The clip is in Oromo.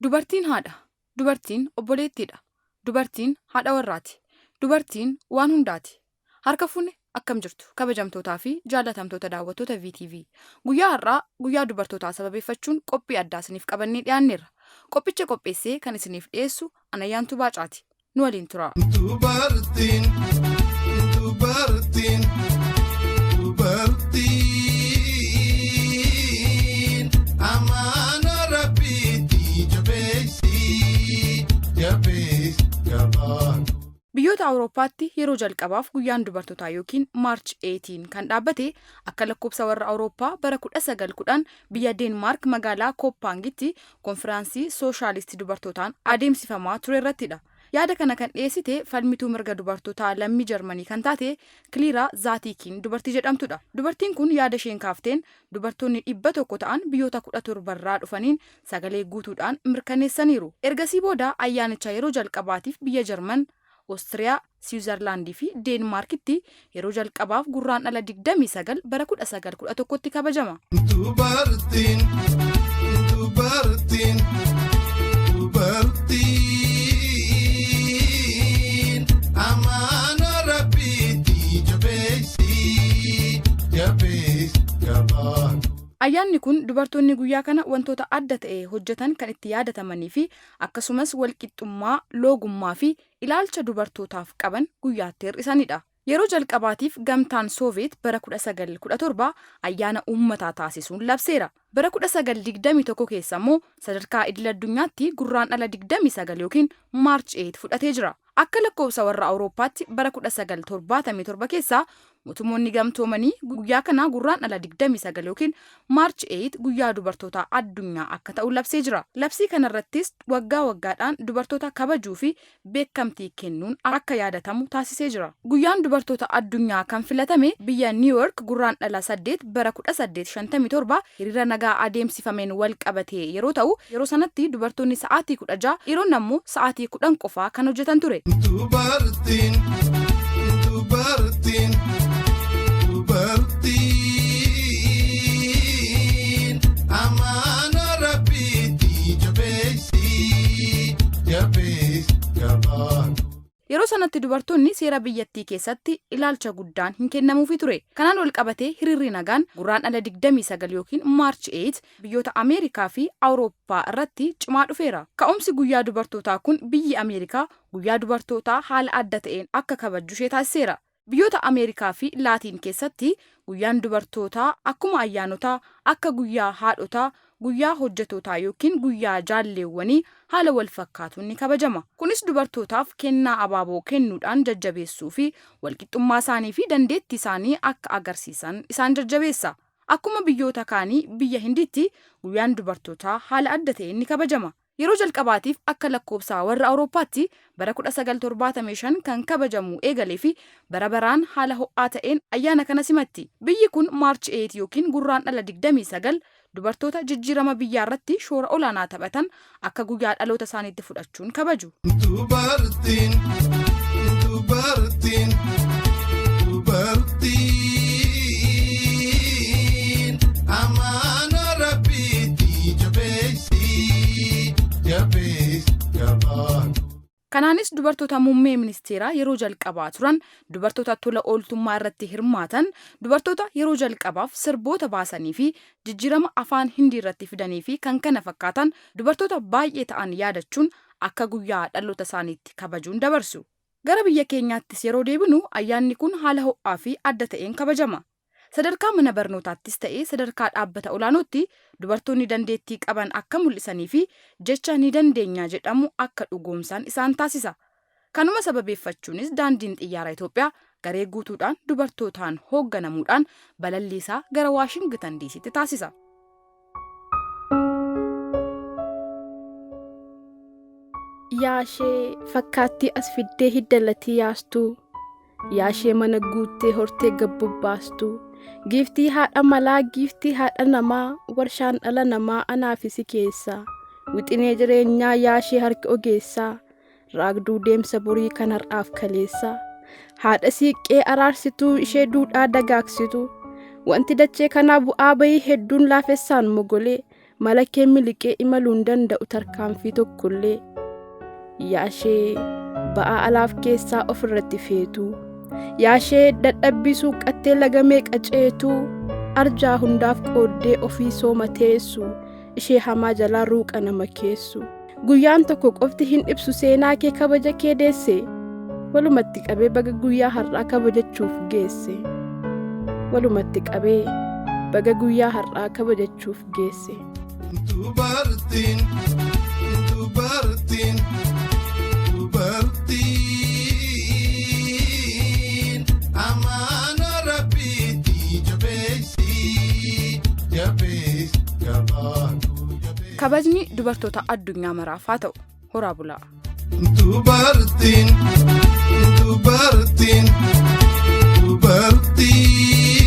Dubartiin haadha. Dubartiin obboleettiidha. Dubartiin haadha warraati. Dubartiin waan hundaati. Harka fuune akkam jirtu kabajamtootaa fi jaallatamtoota daawwattoota VTV. Guyyaa har'aa guyyaa dubartootaa sababeeffachuun qophii addaa isiniif qabannee dhiyaanneerra. Qophicha qopheessee kan isiniif dhiyeessu Anayyaantuu Baacaati. Nu waliin turaa. Dubartiin, dubartiin, dubartiin amaana rabbiitti jabeessi, jabeessi jabaadhu. Biyyoota Awurooppaatti yeroo jalqabaaf guyyaan dubartootaa yookiin March 18 kan dhaabbate akka lakkoofsa warra Awurooppaa bara 1910 biyya Deenmaark magaalaa Kooppaangitti konfiraansii sooshaalistii dubartootaan adeemsifamaa ture irrattidha. Yaada kana kan dhiyeessite falmituu mirga dubartootaa lammii Jarmanii kan taate Kiliiraa Zaatiikiin dubartii jedhamtudha. Dubartiin kun yaada isheen kaafteen dubartoonni 100 ta'an biyyoota 17 irraa dhufaniin sagalee guutuudhaan mirkaneessaniiru. Ergasii booda ayyaanicha yeroo jalqabaatiif biyya Jarman, Oostiriyaa, Siwiizarlaandii fi Deenmaarkitti yeroo jalqabaaf Gurraandhala 29 bara 1911tti kabajama. Dubartiin, dubartiin, dubartiin amaana rabbiitti jabeessi, jabeessi jabaadhu. Ayyaanni kun dubartoonni guyyaa kana wantoota adda ta'e hojjetan kan itti yaadatamanii fi akkasumas walqixxummaa, loogummaa fi ilaalcha dubartootaaf qaban guyyaatti hir'isanidha. Yeroo jalqabaatiif gamtaan Sooviyeet bara 1917 ayyaana uummataa taasisuun labseera. Bara 1921 keessa immoo sadarkaa idil-addunyaatti Gurraandhala 29 yookiin March 8 fudhatee jira. Akka lakkoofsa warra Awurooppaatti bara 1977 keessa Mootummoonni Gamtoomanii guyyaa kana Gurraandhala 29 yookiin March 8 guyyaa dubartootaa addunyaa akka ta'u labsee jira. Labsii kanarrattis waggaa waggaadhaan dubartoota kabajuu fi beekkamtii kennuun akka yaadatamu taasisee jira. Guyyaan dubartoota addunyaa kan filatame biyya New York Gurraandhala 8 bara 1857 hiriira nagaa adeemsifameen wal qabatee yeroo ta'u, yeroo sanatti dubartoonni sa'aatii 16, dhiironni ammoo sa'aatii 10 qofaa kan hojjetan ture. Dubartiin, dubartiin, dubartiin amaana rabbiitti jabeessi, jabeessi jabaadhu. Yeroo sanatti dubartoonni seera biyyattii keessatti ilaalcha guddaan hin kennamuufi ture. Kanaan wal qabatee hiriirri nagaan Gurraandhala 29 yookiin March 8 biyyoota Ameerikaa fi Awurooppaa irratti cimaa dhufeera. Ka'umsi guyyaa dubartootaa kun biyyi Ameerikaa guyyaa dubartootaa haala adda ta'een akka kabajju ishee taasiseera. Biyyoota Ameerikaa fi Laatiin keessatti guyyaan dubartootaa akkuma ayyaanotaa akka guyyaa haadhotaa, guyyaa hojjetootaa yookiin guyyaa jaalleewwanii haala wal fakkaatuun ni kabajama. Kunis dubartootaaf kennaa abaaboo kennuudhaan jajjabeessuu fi walqixxummaa isaanii fi dandeettii isaanii akka agarsiisan isaan jajjabeessa. Akkuma biyyoota kaanii biyya Hindiitti guyyaan dubartootaa haala adda ta'een ni kabajama. Yeroo jalqabaatiif akka lakkoobsa warra Awurooppaatti bara 1975 kan kabajamuu eegalee fi bara baraan haala ho'aa ta'een ayyaana kana simatti. Biyyi kun March 8 yookiin Gurraandhala 29 dubartoota jijjiirama biyyaa irratti shoora olaanaa taphatan akka guyyaa dhaloota isaaniitti fudhachuun kabaju. Dubartiin, dubartiin, dubartiin amaana rabbiitti jabeessi, jabeessi jabaadhu. Kanaanis dubartoota muummee ministeeraa yeroo jalqabaa turan, dubartoota tola ooltummaa irratti hirmaatan, dubartoota yeroo jalqabaaf sirboota baasanii fi jijjiirama afaan Hindii irratti fidanii fi kkf dubartoota baay'ee ta'an yaadachuun akka guyyaa dhaloota isaaniitti kabajuun dabarsu. Gara biyya keenyaattis yeroo deebinu ayyaanni kun haala ho'aa fi adda ta'een kabajama. Sadarkaa mana barnootaattis ta'ee sadarkaa dhaabbata olaanootti dubartoonni dandeettii qaban akka mul'isanii fi jecha ni dandeenya jedhamu akka dhugoomsan isaan taasisa. Kanuma sababeeffachuunis Daandiin Xiyyaara Itoophiyaa garee guutuudhaan dubartootaan hoogganamuudhaan balalliisaa gara Waashingitan Diisiitti taasisa. Yaashee fakkaattii as fiddee hidda latii yaastuu Yaashee mana guuttee hortee gabbobbaastuu Giiftii haadha malaa giiftii haadha namaa Warshaan dhala namaa anaafi si keessaa Wixinee jireenyaa yaashee harki ogeessaa Raagduu deemsa borii kan har'aaf kaleessaa Haadha siiqqee araarsituu ishee duudhaa dagaagsituu Wanti dachee kanaa bu'aa bayii hedduun laafessaan mogolee Mala kee miliqee imaluu hin danda'u tarkaanfii tokkollee. Yaashee ba'aa alaaf keessaa ofirratti feetu. Yaashee dadhabbii suuqqattee laga meeqa ceetu. Arjaa hundaaf qooddee ofii sooma teessu. Ishee hamaa jalaa ruuqa nama keessu. Guyyaan tokko qofti hin ibsu seenaa kee kabaja kee deesse. Walumatti qabee baga guyyaa har'aa kabajachuuf geesse. Walumatti qabee baga guyyaa har'aa kabajachuuf geesse. Dubartiin, dubartiin, dubartiin amaana rabbiitti jabeessi, jabeessi, jabaadhu jabeessi. Kabajni dubartoota addunyaa maraaf haa ta'u. Horaa bulaa. Dubartiin, dubartiin, dubartiin.